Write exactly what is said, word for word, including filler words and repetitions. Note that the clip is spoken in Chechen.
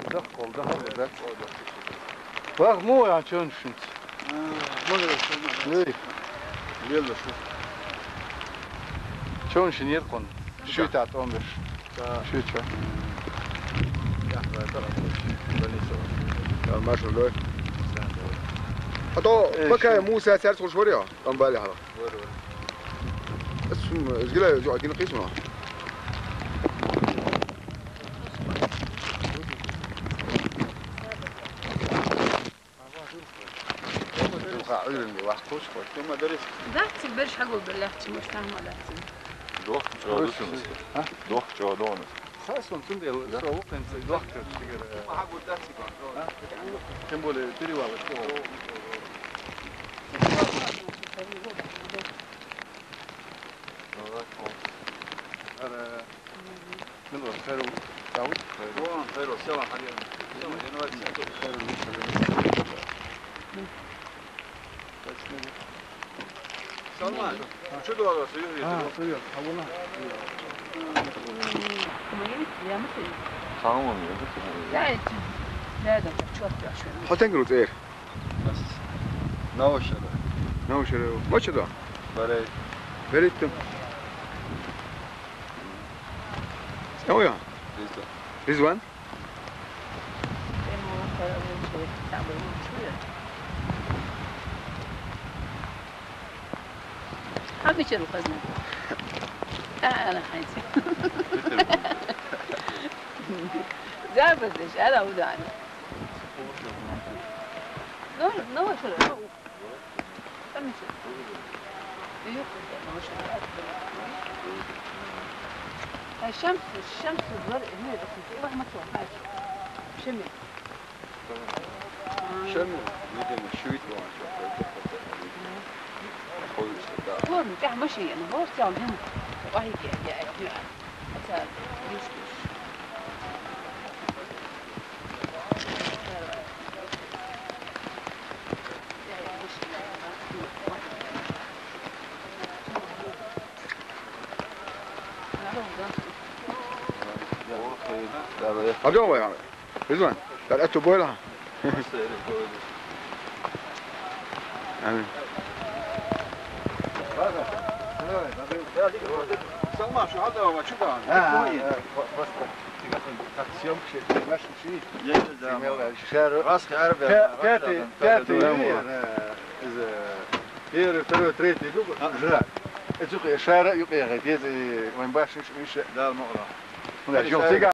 Дахкол, дахкол, да. Вах, му я чон шинц. Эй. Лелла шу. Чон шин еркон. Шута томбеш. Шуча. Я, маршал лой. Хато, пока Муса царц хушварио, там бали хала. Ас сум, изгила, жо, один кисма. Дац, берш хьагул беллехчи, муш тахма дац. Дох чо душунус. А? Дох чо донус. Хасун цундел, со вукъен ца дох чо чигер. Ма хьагул дац. А? Тем более перевал, что. Ара. Мин ва хайру, Дауд, хайру. Вон, хайру, села, хайру. Села, я на вас. Хайру, хайру. Салман, чу дуалар, суюр, А, суюр, а вона. Сагъын ман, я, бу. Я, эти. Я, да, чёрт, я, чёрт. Хотен груз эр. Наушара. Наушара. Моча да? Барай. Беритту. Оя. Ризван. Ризван? Хьамича рухазна. А, ана хайти. Забаздеш, ала удана. Ну, ну, الشمس، الشمس والورق هنا بس، والله ما تروح، هاي. شمي. شمي. يمكن شويت وانا شويت. قوي شويت. هو متاع مشي، يعني، هو ساعة هنا. وهي جاية، جاية، جاية. Abdon ya. Rizwan. Kal etu boyla. Amin. Salman şu halde ama şu da. Ha, ha, ha. Bas, bas. Taksiyom şey, baş şey. Yeni de ama. Şer. Rast harbi. Te-, teti, teti. Первый, второй, третий, ну, жра. Это юкъе шара, юкъе гъетез, вайн баш, иш, иш. Да, ну, да. Ну, да, жёг сига.